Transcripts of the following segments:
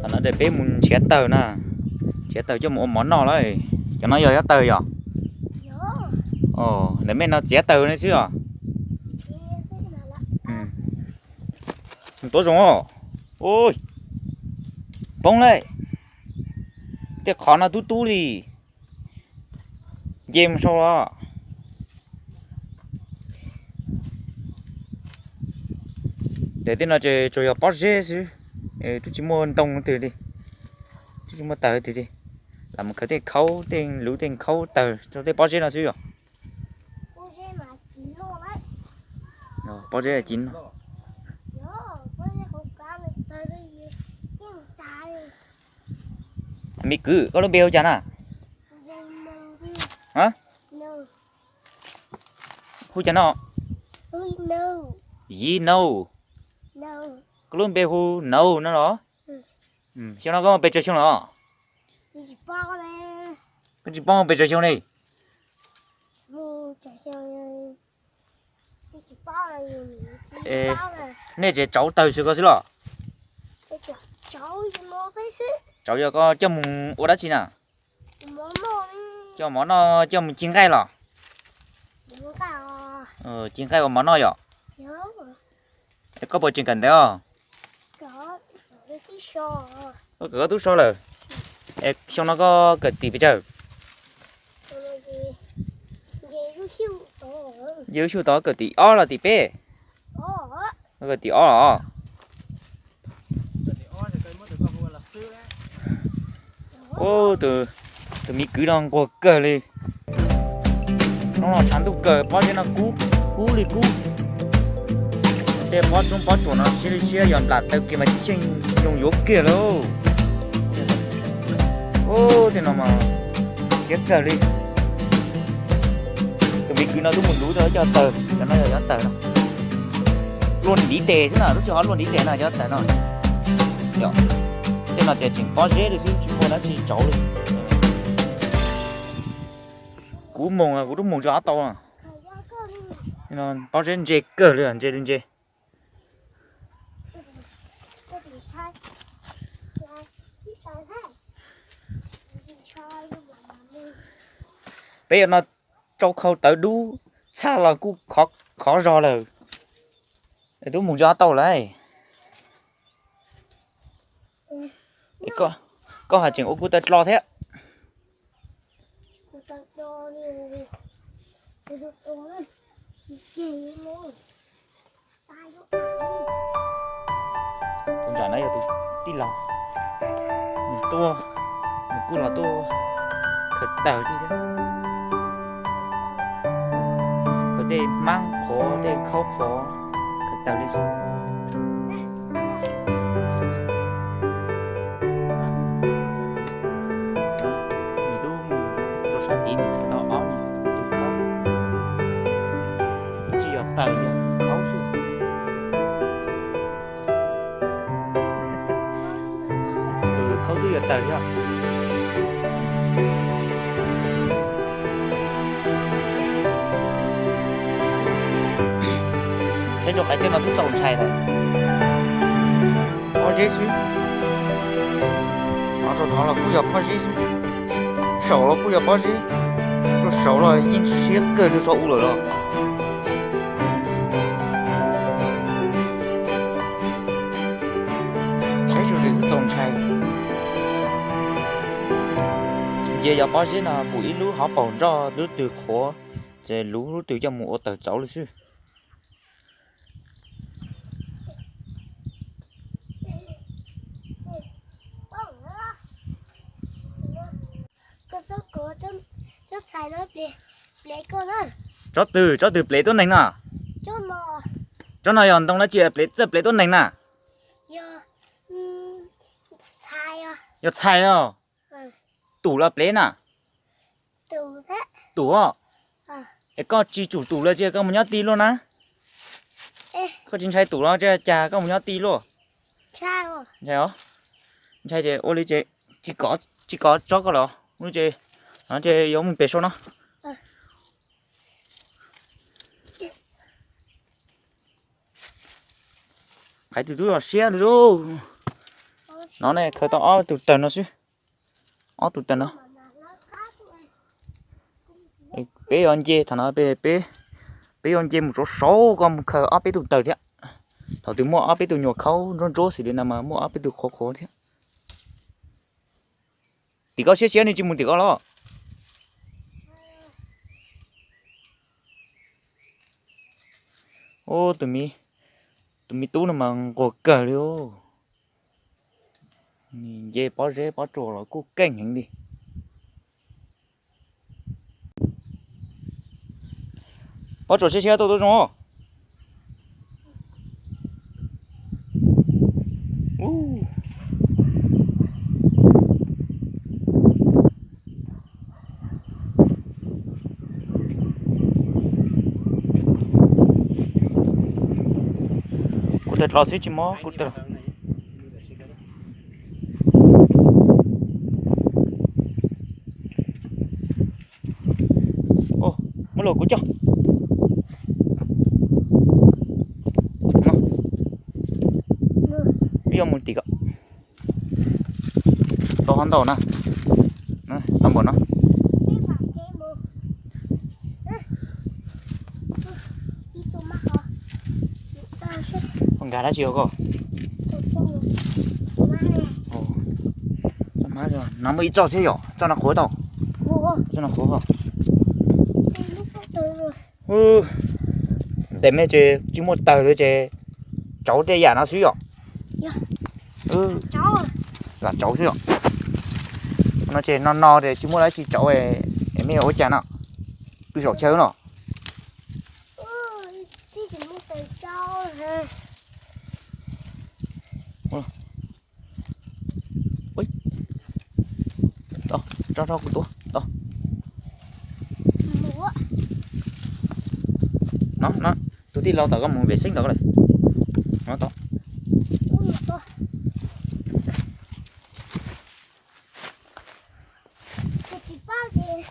Thaum no peb mus nrhiav taws na, nrhiav taws coj mus ua mov noj lawm. Cov no yog, yog taws yom? Ntawm mej no txiav taws ne xwb os. Tuav zoo os. Poob lawm. Tej qhov no tub tub li. Nce mus sau los. Ces tej no ces tsuas yog pob zeb xwb, twb tsis muaj ntoo twg li, twb tsis muaj taws twg li. Lam mus khaws tej khaub tej luv tej khaub taws rau tej pob zeb no xwb yom. Pob zeb ci no. Me kwv, koj lub npe hu cas na? Hu cas no? Yi Nau. Koj lub npe hu Nau no los? Xyoo no koj muaj pes tsawg xyoo los? Koj tsis paub muaj pes tsawg xyoo li. Nej tseem tsauv taws xwb koj xwb los? Tsauv yog koj coj mus ua dab tsi na? Coj mov noj, coj mus ci nqaij los? Ci nqaij ua mov noj yom? Koj puas tseem kawm ntawv os? Koj kawm koj tub so lawm. Xyoo no koj kawm tim pes tsawg? Yog xyoo tod kawm tim ob los tim peb? Kawm tim ob los? Tus me kwv no nquag kawg li. Hnub no tshav ntuj kawg, pob zeb no kub, kub li kub. Tej pob tsoob pob tsuas no siab li siab, yog nplam taws kiag mas tsis xyeej, xyoo yuav kiag lauj. Tej no mas siab kawg li. Tus me kwv no twb mus luv tau cov taws, cov no yog cov taws no. Luaj ntiv tes xwb na, twb tsis ho luaj ntiv tes na cov taws no. Tej no ces tseem pob zeb li xwb, tsis muaj dab tsi tsauv li. Kuv moog, kuv twb moog tsis ho tau. Pob zeb ntse kawg li, ntse li ntse. Peb no tsau khau tawv dub txhaj los kuj khov zog lawm. Twb mus tsis ho tau lawm. Koj hais tseem ua kuv taw dlo thiab. Tus nram no yog tus tij laug, nws tuaj, nws kuj los tuaj khaws taws thiab. Khaws tej hmab qhuav, tej khaub qhuav, khaws taws li xwb. Nws twb mus rau sab tid nws khaws tau ob tus khaub, tsis yog taws, yog khaub xwb. Khaub twb yuav taws thiab. Saib rau qhov tej no twb txaus ntshai lawm. Pob zeb xwb. Ov, rau tod los kuj yog pob zeb xwb. Saum los kuj yog pob zeb. Rau saum los yeej siab kawg rau saum u lawm los. Saib zoo zoo twb txaus ntshai. Nce yog pob zeb no pum ib lub hauv paus nroj lub twg qhuav, ces luv lub twg coj mus ua taws tsauv li xwb. Tsob twg, tsob twg plev tuab neeg na? Tsob no yog ntoo dab tsi txawj plev tuab neeg na? Yog txhais os. Tum los plev na? Tum os. Es koj tsis tsum tum los tsis koj mus nyob tij luaj na? Koj tsis ntshai tum los cas koj mus nyob tij luaj? Ntshai os. Ntshai ces ua li ces Tsis kov tsob koj los no ces yuav mus pem saum no. Qhaiv tus tub los siab li lauj. No ne khaws tau ob tug taws no xwb. Ob tug taws no. Peb yuav nce thaum no, peb yuav nce mus saud saud, koj mus khaws ob peb tug taws thiab. Thaum twg muaj ob peb tug nyuam khaub ntsuab ntsuab xws li no mas muaj ob peb tug qhuav qhuav thiab. Tim koj siab siab nws tsis mus tim koj los. Ub, tus me tub no mas nquag kawg li. Nws nce pob zeb pob tsuas los kuj keej heev li. Pob tsuas siab siab tuaj tuaj zoo. Kuv taws dlov xwb tsis mob kuv taws. Muab los kuv coj. Wb yuav mus tim kom tau ho ntau na. Tau npaum no. Koj nkag dab tsi os koj? No muaj ib txoj thiab yom, txoj no qhuav tau. Txoj no qhuav. Ntes mej ces tsis muaj taws li ces tsauv tej yam no xwb yom. Lam tsauv xwb yom. No ces no no ces tsis muaj dab tsi tsauv, mej ua cas no? Pw saum chaw no. Tso rau kuv tuav tau. No, no, tus tij laug tom koj mus ve xeeb tom koj lawm. No tau. Kuv tsis paub ces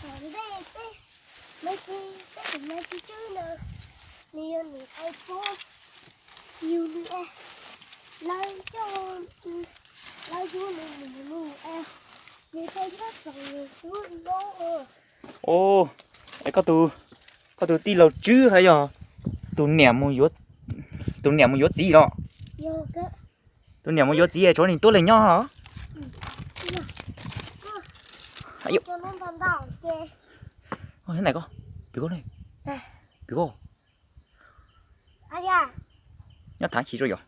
tom ntej peb, peb tus me txiv tswb no, nws yog nws qai puab yug nws, lawv coj, lawv yuav nws mus nws es nws thiaj nyob txog nws lub no. Es koj tus tij laug tswb hais yog tus niam mus yuav txiv los? Tus niam mus yuav txiv es tshuav nws tuab leeg nyob los? Pim koj, pim koj, nyob thav chim rau yom.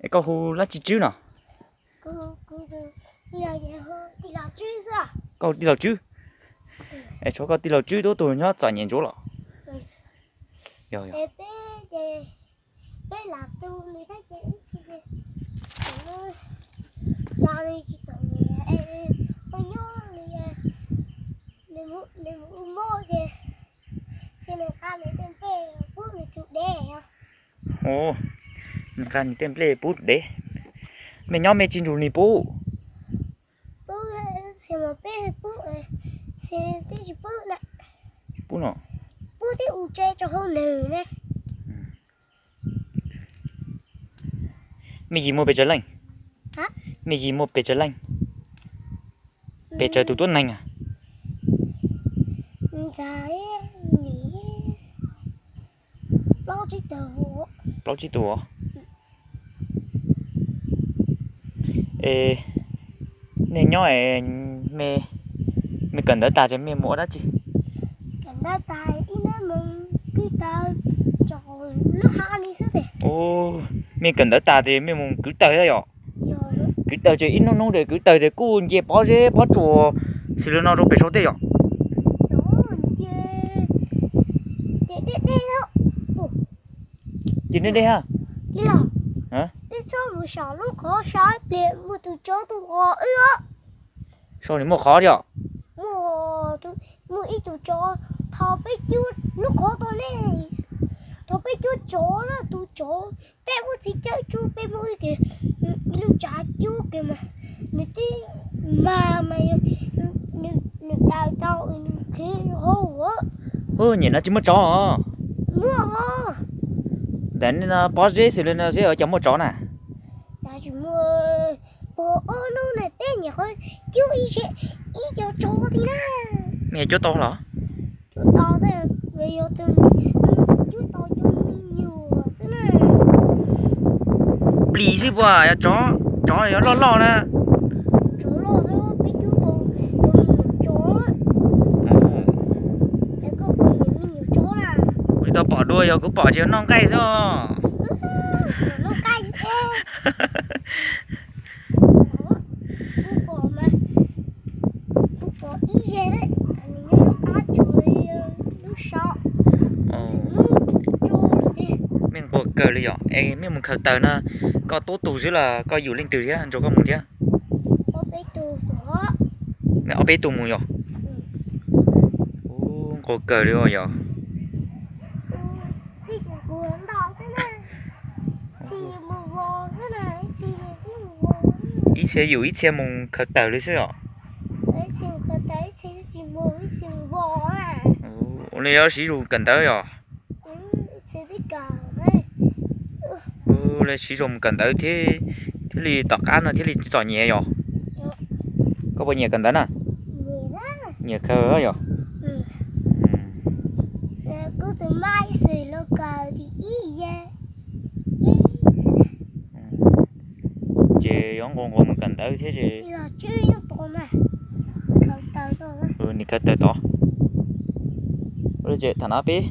Es koj hu dab tsi tswb no? Koj hu tij laug tswb. Es tshuav koj tij laug tswb tub tug nyob txom nyem ntsuav los? Yog, yog. Nws nqa nws tej nplej pub dev. Mej nyob mej tsis nrug nws pub? Pub no. Mej yim muaj pes tsawg leej? Mej yim muaj pes tsawg leej? Pes tsawg tus tuab neeg? Plaub tsib tug. Es nej nyob, mej kawm ntawv tas ces mej mus ua dab tsi? Mej kawm ntawv tas ces mej mus kwv taws yom? Kwv taws ces ib hnub hnub ces kwv taws ces kuj nce pob zeb pob tsuas xws li no rau pem saum tej yom? Ces deb deb ha. Sau nws muaj qhov thiab. Muaj ib tug tsov tho peb cub lub qhov tau ne. Thaum peb cuab tsov na, tus tsov, peb muab txiv cawm cuab, peb muab ib lub tsav cuab kiag mas nws twb mag mas nws daws tau, nws khiav hauv. Ub, nyem no tsis muaj tsov os. Muaj os. Ntawm no pob zeb xwb li no xwb cov muaj tsov na. Tsis muaj, pog ob hnub na peb nyuam qhuav cuab ib, ib co tsov thiab na. Mej cuab tau los? Cuab tau, yog tus, cuab tau cov me nyuam xwb na. Plis xwb puas yog tsov? Tsov yuav loj loj na. Tsov loj xwb, peb cuab tau cov me nyuam tsov. Koj puas nyiam me nyuam tsov na? Kuv tsis tau pom dua, yog kuv pom tsis noj nqaij xwb. Noj nqaij. Kuv pom mas, kuv pom ib yam, nws nyob lub qab tsuas, lub saum. Mej nquag kawg li yom. Es mej mus khaws taws no, koj tub tus xwb los koj yum leej twg thiab nrog koj mus thiab? Ob peb tug mus yom. Ub, nquag kawg li os yog. Ib txhia yum ib txhia mus khaws taws li xwb os. Ua li yuav siv zog kawm ntawv yom? Ua li siv zog mus kawm ntawv thiab, thiaj li tom qab no thiaj li txom nyem yom. Koj puas nyiam kawm ntawv na? Nyiam kawg yom. Ces yuav nquag nquag mus kawm ntawv thiab ces. Nim khaws taws tod. Tham no peb,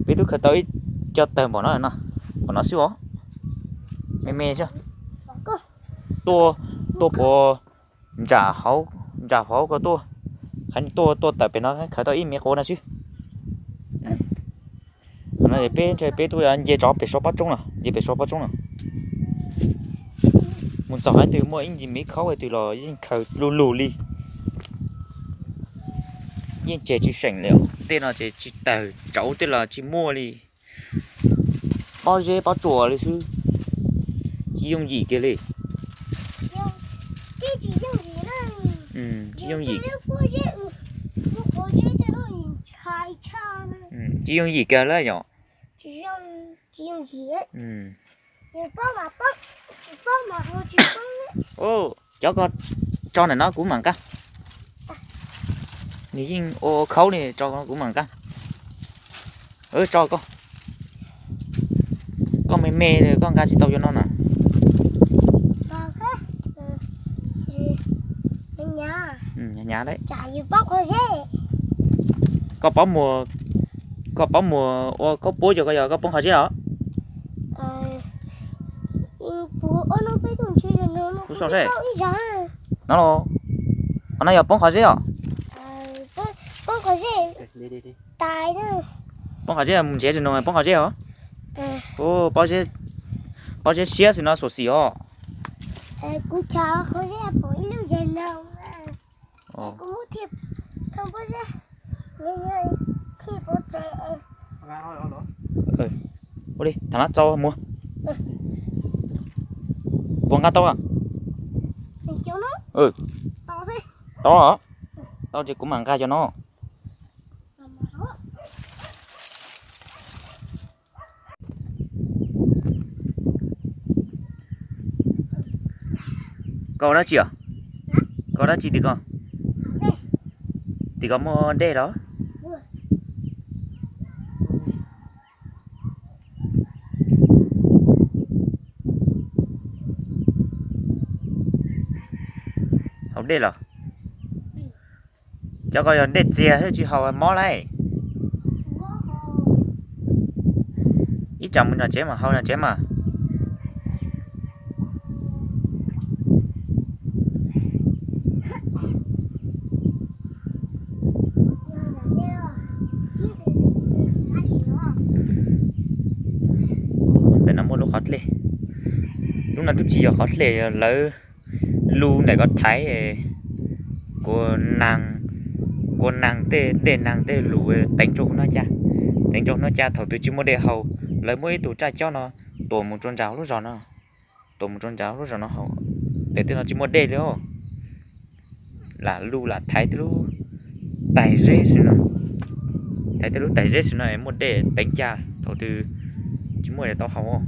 peb twb khaws tau ib co taws npaum no, npaum no xwb os. Me me xwb. Tuaj, tuaj puas ntsam hauv, ntsam hauv ko tuaj. Qhov tuaj, tuaj tawm pem no khaws tau ib me quav no xwb. No peb ntshe peb tuaj nce tsov pem saum pob tsoob no, nce pem saum pob tsoob no. Mus txog qhov twg muaj ib ncig me khaub twg los yeej khaws lug lug li. Yeej tseg tsis seem li os, tej no ces tsis tawg, tsauv tej los tsis muaj li. Pob zeb pob tsuas li xwb, tsis yooj yim kiag li. Tsis yooj yim. Tsis yooj yim kiag lawm yom. Cov koj tso ntawm no kuv mam nqa. Nws yeej ua khaub li, tso kuv mam nqa. Tso koj. Koj me me koj nqa tsis tau cov no na. Hnyav hnyav lawm. Koj paub muag, koj paub muag ua khaub puab cov ko yog koj poob qhov zeb os? Kuv so seb. No los, qhov no yog poob qhov zeb os? Poob qhov zeb, mus nrhiav tus nus poob qhov zeb os. Pob zeb siab xwb no xyuam xim os. Ua li, tham no txaus muag. Puas nqa tau? Tau, tau ces kuv mam nqa cov no. Koj ua dab tsi os? Koj ua dab tsi tim ko? Tim ko muaj dej los? Haus dej los? Cov ko yog dej txias thiab tsis haus mob lauj. Ib tsam mus nram tsev mas haus nram tsev mas. Ntawm no muaj lub qhov dlej. Lub no twb tsis yog qhov dlej, lawv lub ntawm ko thaiv kua, kua naag tej dej naag tej lus teev rau hauv no cas. Teev ntsoov no cas thaum twg tsis muaj dej haus, lawv muab ib tug raj cob no tuam mus rau nram lub zos no, tuam mus rau nram lub zos no haus, pem tej no tsis muaj dej li os. Lam lug lam thaiv tej lub tais zeb xwb no, thaiv tej lub tais zeb xwb no muaj dej teev cas thaum twg tsis muaj dej tau haus os.